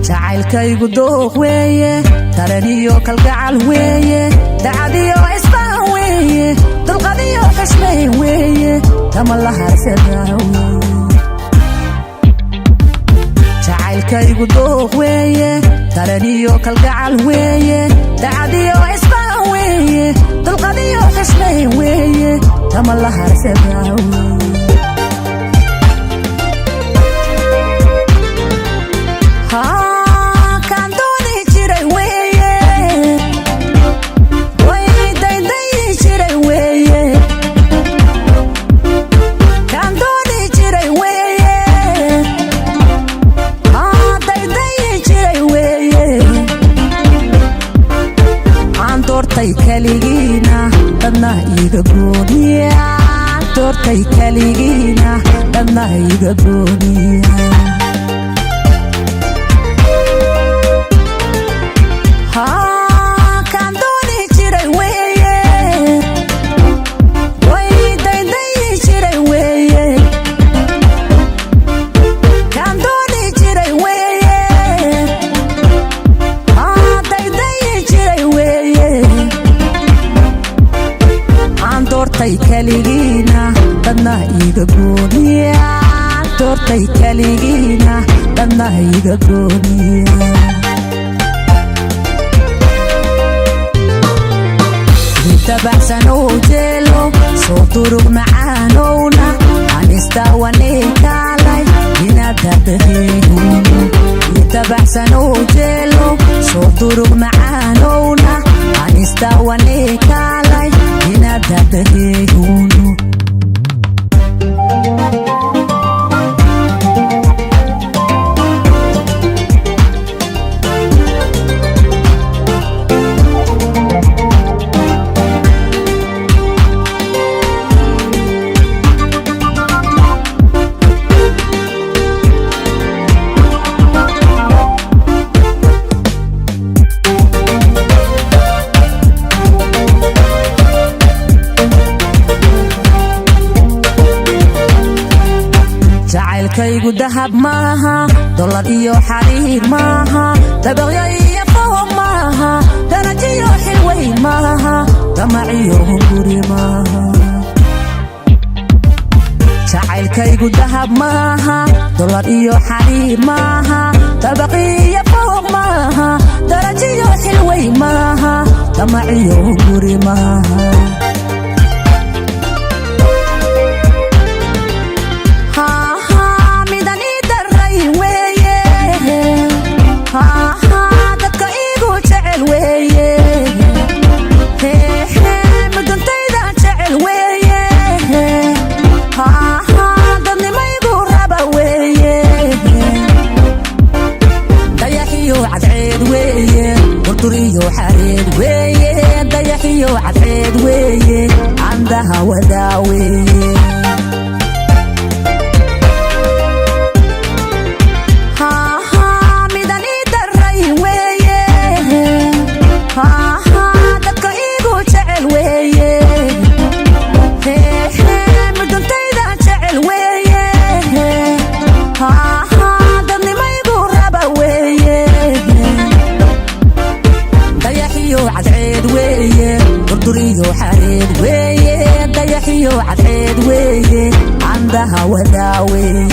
Jacaylkaygu dooq weeye, daraniyo kalgacal weeye, dacadiyo isfahan weeye, dulqadiyo xushmay weeye, tama la harsadaa weeye. Jacaylkaygu dooq weeye, daraniyo kalgacal weeye, dacadiyo isfahan weeye, dulqadiyo xushmay weeye, tama la harsadaa weeye. Kaan dooni jiray weeye, way daydayi jiray weeye. Kaan dooni jiray weeye, daydayi jiray weeye. Aan doortay keligiina, dadna iga gooniya. Doortay keligiina, dadna iga gooniya. Kaan dooni jiray weeye, way daydayi jiray weeye. Kaan dooni jiray weeye, daydayi jiray weeye. Aan doortay keligiina, dadna iga gooniya. Doortay keligiina, dadna iga gooniya. Tabaxsanow jeelo soo durug macaanowna anistawanee kaalay inadadaheehunu. Tabaxsanow jeelo soo durug macaanowna anistawanee kaalay inadadaheehunu. Jacaylkaygu dahab maaha, dolar iyo xariir maaha, dabaqyo iyo foho maaha, darajiyo xilweyn maaha, damaciyo hunguri maaha. Jacaylkaygu dahab maaha, dolar iyo xariir maaha, dabaqiyo fooq maaha, darajiyo xilweyn maaha, damaciyo hunguri maaha. Midan ii daray weeye, dadka iigu jecel weeye, muduntayda jecel weeye, dadnimaygu raba weeye. Dayaxiyo cadceed weeye, durduriyo xareed weeye, dayaxiyo cadceed weeye, candaha wadaa weeye. Midan ii daray weeye, dadka iigu jecel weeye, muduntayda jecel weeye, dadnimaygu raba weeye. Dayaxiyo cadceed weeye, durduriyo xareed weeye, dayaxiyo cadceed weeye, candaha wadaa weeye.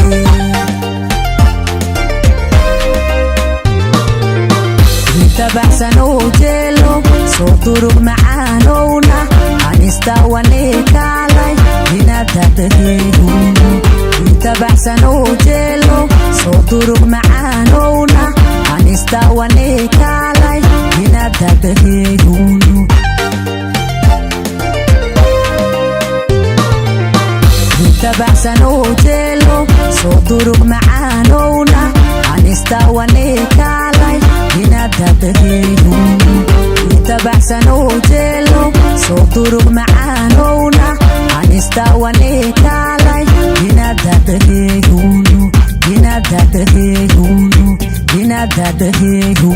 Tabaxsanow jeelo soo durug macaanowna anistawanee kaalay inadadaheehunu. Tabaxsanow jeelo soo durug macaanowna anistawanee kaalay inadadaheehunu. durug macaanowna anistawanee kaalay inadadaheehunu Tabaxsanoo jeelo soo durug macaanowna anistawanee kaalay inadadaheehunu inadadaheehunu inadadaheehunu.